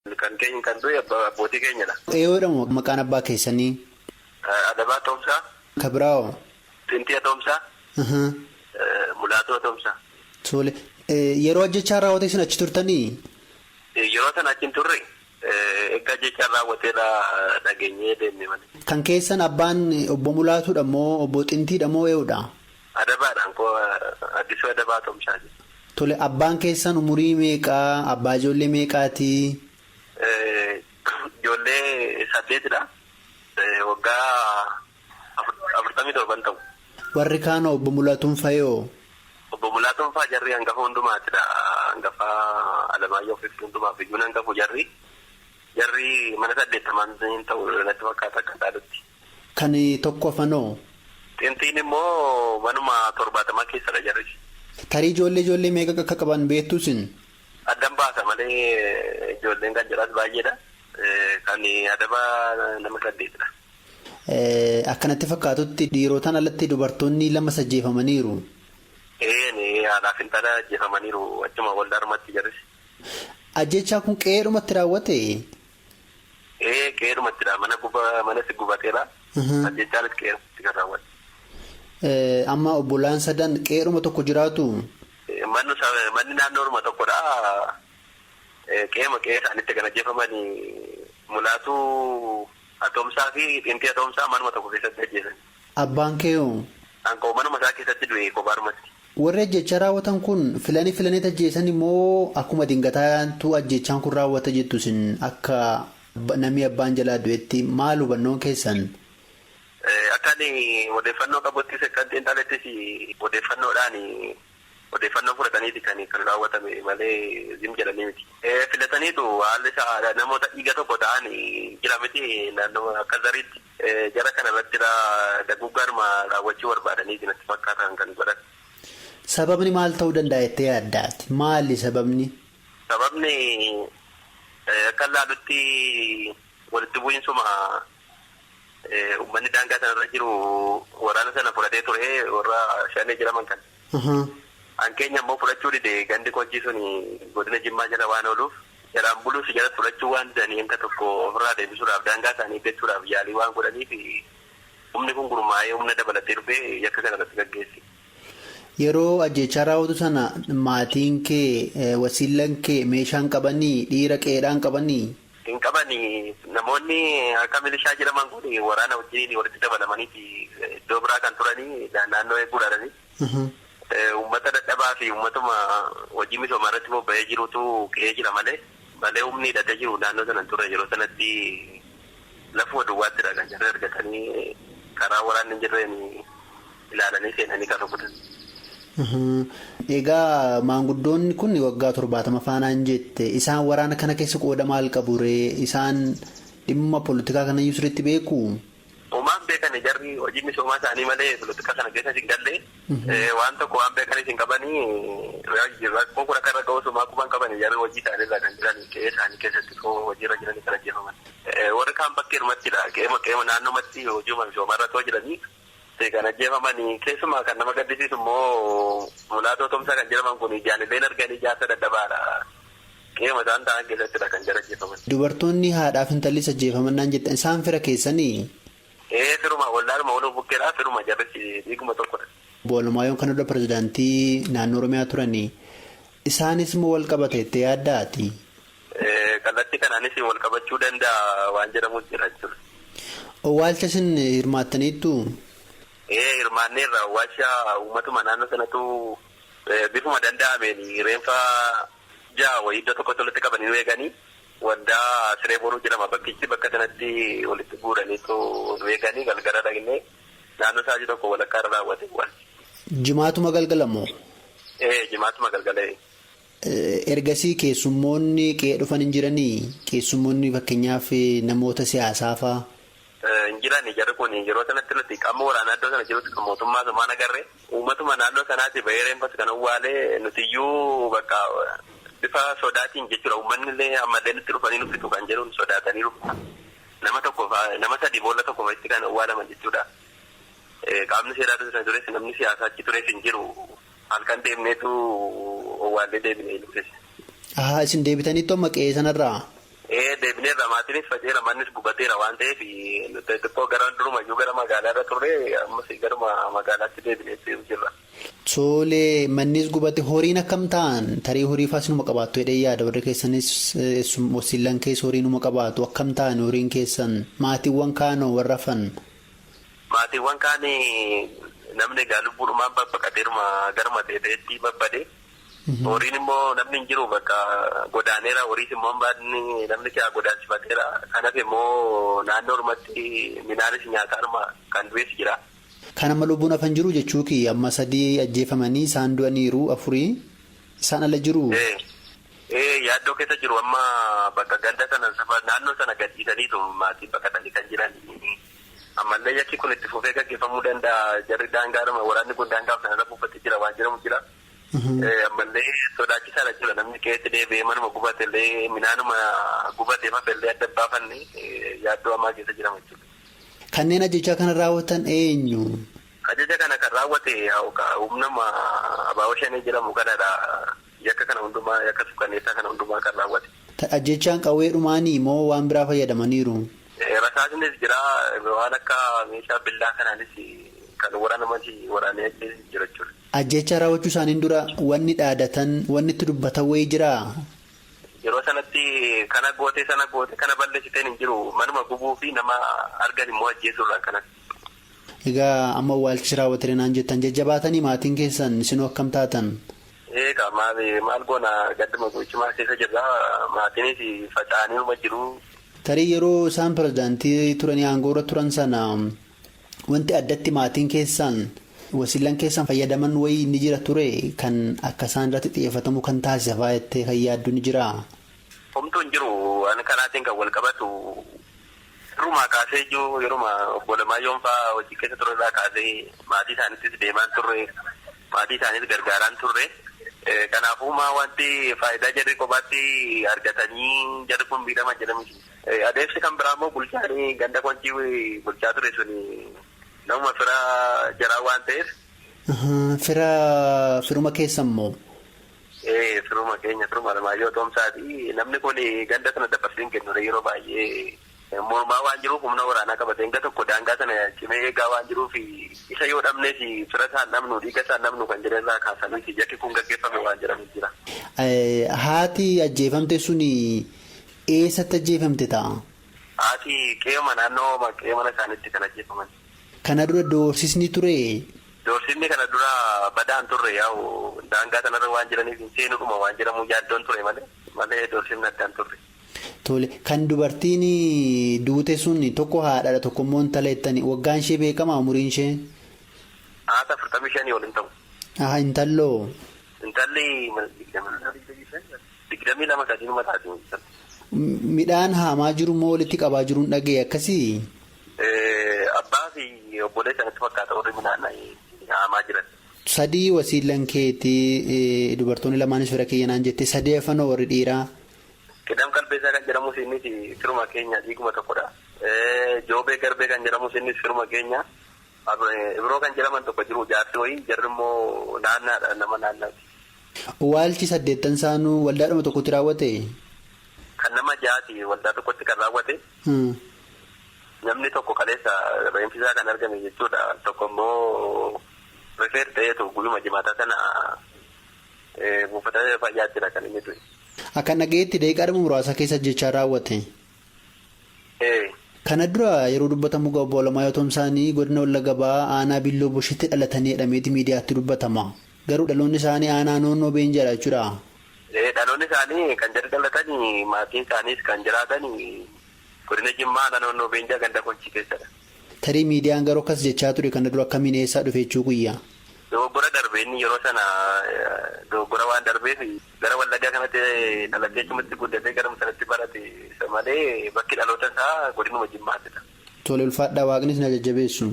Kan keenya kan du'e abbootii keenyadha. Eenyu jedhamu maqaan abbaa keessanii? Adabaa Toomsaa. Kabiraawoo? Xintii Atoomsaa. Mulaatuu Atoomsaa. Tole. Yeroo ajjechaan raawwate isin achi turtanii? Yeroo sana achi hin turre. Eeggaa ajjechaan raawwateedha dhageenyee deemne malee. Kan keessan abbaan obbo Mulaatuudha moo obbo Xintiidha moo eenyudha? Adabaadhaan koo Addisuu Adabaa Atoomsaa. Tole, abbaan keessan umurii meeqaa? Abbaa ijoollee meeqaati? Ijoollee saddeetidha. Waggaa 47 ta'u. Warri kaan obbo Mulaatuun fayoo? Obbo Mulaatuun faa jarri hangafa hundumaatidha. Hangafa Alamaayyoo fi hundumaaf iyyuu hangafu jarri. Jarri mana 80 ta'u natti fakkaata akka dhaalutti. Kan tokko hafanoo? Xintiin immoo manuma 70 keessadha jarri. Tarii ijoollee meeqa akka qaban beektu isin? Addan baasa malee ijoolleen kan jiraas baay'eedha. Kan adabaa nama saddeetidha. Akkanatti fakkaatutti dhiirotaan alatti dubartoonni lama ajjeefamaniiru. Ee, haadhaaf intala ajjeefamaniiru achuma waldaarumatti jarris. Ajjechaa kun qe'eedhumatti raawwate? Ee, qe'eedhumattidha. Mana manas gubateera. Ajjechaanis qe'eedhumatti kan raawwate. Amma obbolaan sadan qe'eedhuma tokko jiraatu? Manni naannoodhuma tokkodha. Qe'eema qe'ee isaaniitti kan ajjeefamanii Mulaatuu Atoomsaa fi Xintii Atoomsaa manuma tokko keessatti ajjeesan. Abbaan kee'oo? Ankoo manuma isaa keessatti du'e kophaadhumatti. Warri ajjechaa raawwatan kun filanii filanii ajjeesan immoo akkuma dingataatu ajjechaan kun raawwata jettu isin akka namni abbaan jalaa du'etti maal hubannoon keessan? Akka ani odeeffannoo qabuttis akka xiinxalettis odeeffannoodhaan odeeffannoo fudhataniiti kan raawwatame malee zim jedhanii miti. Filataniitu haalli isaa namoota dhiiga tokko ta'an jira miti naannoo akka zariitti jara kana irratti daguggaanuma raawwachuu barbaadanii natti fakkaatan kan godhan. Sababni maal ta'uu danda'a jettee yaaddaati? Maali sababni? Sababni akka ilaalutti walitti bu'iinsuma uummanni daangaa sanarra jiru waraana sana fudhatee ture warra shanee jedhaman kan. An keenya immoo fudhachuu dide, gandi kojii sun godina Jimmaa jala waan ooluuf jalaan buluus jala fudhachuu waan didanii hanga tokko ofirraa deebisuudhaaf daangaa isaanii eeggachuudhaaf yaalii waan godhaniif humni kun gurmaa'ee humna dabalatee dhufee yakka kana irratti gaggeesse. Yeroo ajjechaa raawwatu sana maatiin kee, wasiillan kee meeshaan qabanii, dhiira qe'eedhaan qabanii? Hin qabanii. Namoonni akka milishaa jedhaman kun waraana wajjiniin walitti dabalamaniiti iddoo biraa kan turanii naannoo eeguudhaani. Uummata dadhabaa fi uummatuma hojii misoomaa irratti bobba'ee jirutu qe'ee jira malee humni hidhatee jiru naannoo sana hin turre. Yeroo sanatti lafuma duwwaattidha kan jarri argatanii karaa waraanni hin jirreen ilaalanii seenanii kan rukutan. Egaa maanguddoonni kun waggaa 70 faanaan jette, isaan waraana kana keessa qooda maal qabu ree? Isaan dhimma poolitikaa kana iyyuu sirriitti beeku? Uumaan beekan, jarri hojii misoomaa isaanii malee poolitika kana keessa hin galle, waan tokko waan beekanis hin qabanii. Rakkoo kun akka irra ga'u sumaa quban qabanii, jarri hojii isaanii irraa kan jiran qe'ee isaanii keessatti hojiirra jiranii kan ajjeefaman. Warri kaan bakkeedhumattidha, qe'eema qe'eema naannoomatti hojii misoomaa irra too jiranii kan ajjeefamanii. Keessumaa kan nama gaddisiisu immoo Mulaatoo Tomsaa kan jedhaman kun ijaanilleen arganii jaarsa dadhabaadha. Qe'eema isaan ta'an keessattidha kan jara ajjeefaman. Dubartoonni haadhaaf intallis ajjeefaman naan jettan, isaan fira keessanii? Ee, firuma, wallaaluma waluu bukkeedha, firuma, jarris dhiiguma tokkodha. Obbo Alamaayoon kan dura pirezidaantii naannoo Oromiyaa turanii, isaanis immoo wal qabate jettee yaaddaati? Kallattii kanaanis wal qabachuu danda'a waan jedhamus jira jechuudha. Owwaalcha isin hirmaattaniittu? Ee, hirmaanneerra. Owwaalcha uummatuma naannoo sanatu bifuma danda'ameen reenfa ja'a wayii iddoo tokkotti walitti qabanii nu eeganii, waldaa Siree Boruu jedhama bakkichi, bakka sanatti walitti guuraniitu nu eeganii. Galgala dhaqnee naannoo sa'aatii 1 walakkaa irra raawwate owwaalchi. Jimaatuma galgala moo? Ee, jimaatuma galgala. Ergasii keessummoonni qe'ee dhufan hin jiranii? Keessummoonni fakkeenyaaf namoota siyaasaa fa'aa? Hin jirani. Jarri kun yeroo sanatti nuti qaama waraanaa iddoo sana jirus kan mootummaa sumaan agarre, uummatuma naannoo sanaati bahee reenfas kan owwaalee. Nuti iyyuu bakka bifa sodaatiin jechuudha, uummanni illee ammallee nutti dhufanii nu fixu kan jedhuun sodaatanii dhufa. Nama tokko nama sadi boolla tokko keessatti kan owwaalaman jechuudha. Qaamni seeraa sana tures, namni siyaasaa achi tures hin jiru. Halkan deemneetu owwaallee deebinee nutis. Ahaa, isin deebitaniittu amma qe'ee sanarraa? Deebineerra maatiinis faceera mannis gubateera waan ta'eef xixiqqoo gara durumayyuu gara magaalaa irra turre ammas garuma magaalaatti deebineetti jirra. Tole mannis gubate horiin akkam ta'an tarii horii faas numa qabaattu jedhee yaada warri keessanis wasiilan keessa horii numa qabaatu akkam ta'an horiin keessan maatiiwwan kaanoo warra hafan. Maatiiwwan kaanii namni egaa lubbuudhumaan babbaqateeruma garuma ta'etti babbade. Horiin immoo namni hin jiru bakka godaaneera horiis immoo namni isaa godaansifateera. Kanaaf immoo naannoo ormatti midhaanis nyaataa kan du'es jira. Kan amma lubbuun hafan jiru jechuu kiyya amma sadii ajjeefamanii isaan du'aniiru afurii isaan ala jiru. Yaaddoo keessa jiru amma bakka ganda sana naannoo sana gadhiisaniitu maatii baqatanii kan jiran. Ammallee yakki kun itti fufee gaggeeffamuu danda'a. Jarri daangaadhuma waraanni kun daangaaf sanarra buufatee jira waan jedhamu jira. Ammallee sodaachisaadha jechuudha namni keessatti deebi'ee manuma gubate illee midhaanuma gubatee illee adda baafanne yaaddoo hamaa keessa jirama jechuudha. Kanneen ajjechaa kana raawwatan eenyu? Ajaja kana kan raawwate humna abaaboo shanee jedhamu kanadha. Yakka kana hundumaa yakka suukanneessaa kana hundumaa kan raawwate. Ajjechaan qawwee dhumaanii moo waan biraa fayyadamaniiru? Rasaasnis jira waan akka meeshaa billaa kanaanis kan waraanaman waraanee ajjeesu jira jechuudha. Ajjechaa raawwachuu isaaniin dura wanni dhaadatan wanni itti dubbatan wayii jiraa? Yeroo sanatti kana gootee sana gootee kana balleessiteen hin jiru manuma gubuu fi nama argan immoo ajjeesuurraa kanas. Egaa amma awwaalchi raawwatee naan jettan jajjabaatanii maatiin keessan isinoo akkam taatan? Egaa maal goona gadduma gochumaa keessa jirra maatiinis faca'anii jiru. Tarii yeroo isaan pirezidaantii turanii aangoorra turan sana wanti addatti maatiin keessan wasiilan keessan fayyadaman wayii ni jira ture kan akka isaan irratti xiyyeeffatamu kan taasisa fa'aa jettee kan yaaddu ni jiraa? Homtuu hin jiru waan kanaatiin kan wal qabatu yerumaa kaasee jiru yeruma obbo Lamaayoon fa'aa hojii keessa ture irraa kaasee maatii isaaniittis deemaan turre maatii isaaniis gargaaraan turre. Kanaafuu maa wanti faayidaa jarri kophaatti argatanii jarri kun miidhama jedhamu. Adeemsi kan biraa immoo bulchaan ganda konchii bulchaa ture suni nama fira jaraa waan ta'eef. Fira firuma keessa immoo. Firuma keenya firuma Alamaayyoo Toomsaati. Namni kun ganda sana dabarsee hin kennu yeroo baay'ee mormaa waan jiruuf humna waraanaa qabate hanga tokko daangaa sana cimee eegaa waan jiruuf isa yoo dhabnees fira isaan dhabnu dhiiga isaan dhabnu kan jedhan irraa kaasanii yakki kun gaggeeffame waan jedhamu jira. Haati ajjeefamte suni eessatti ajjeefamte ta'a? Haati qe'ee naannoo qe'ee mana isaaniitti kan ajjeefaman. Kana dura doorsisni ture? Doorsisni kana dura badaan turre yaa'u daangaa sanarra waan jiraniif seenuudhuma waan jedhamu yaaddoon ture malee doorsisni addaan turre. Tole kan dubartiin duute sun tokko haadhaadha tokko immoo intala jettanii waggaan ishee beekamaa umuriin ishee? Haata 45 waliin ta'u. Intalloo? Intalli 22 sadii mataati. Midhaan haamaa jiru moo walitti qabaa jiruun dhaga'e akkasii? Abbaa fi obboleessa natti fakkaata warri midhaan haamaa jiran. Sadii wasiilan keetii dubartoonni lamaanis fira kiyyanaan jettee sadii afanoo warri dhiiraa. Qidam Qalbeessaa kan jedhamus innis firuma keenya dhiiguma tokkodha. Joobee Garbee kan jedhamus innis firuma keenya. Ibiroo kan jedhaman tokko jiru jaarsi wayii jarri immoo naannaadha nama naannaati. Waalchi saddeettan isaanuu waldaadhuma tokkotti raawwate? Kan nama ja'aati waldaa tokkotti kan raawwate. Namni tokko kaleessa reenfisaa kan argame jechuudha. Tokko immoo rifeer ta'eetu guyyuma jimaataa sana buufata fayyaatti kan inni du'e. Akka nagayeetti daqiiqaadhuma muraasa keessa jechaa raawwate. Kana dura yeroo dubbatamu obbo Alamaayyoo Toomsaanii godina Wallagga Bahaa aanaa Billoo Bosheetti dhalatanii jedhameeti miidiyaatti dubbatama. Garuu dhaloonni isaanii aanaa Noonnoo Beenjaadha jechuudha. Dhaloonni isaanii kan jarri dhalatanii maatiin isaaniis kan jiraatan godina Jimmaa aanaa Noonnoo Beenjaa ganda Konchii keessadha. Tarii miidiyaan garuu akkas jechaa ture kana dura akkamiin eessaa dhufe jechuu guyyaa? Dogoggora darbee inni yeroo sana dogoggora waan darbeef gara Wallaggaa kanatti dhalatee achumatti guddatee gara sanatti barate malee bakki dhaloota isaa godinuma Jimmaattidha. Tole ulfaadhaa waaqnis na jajjabeessu.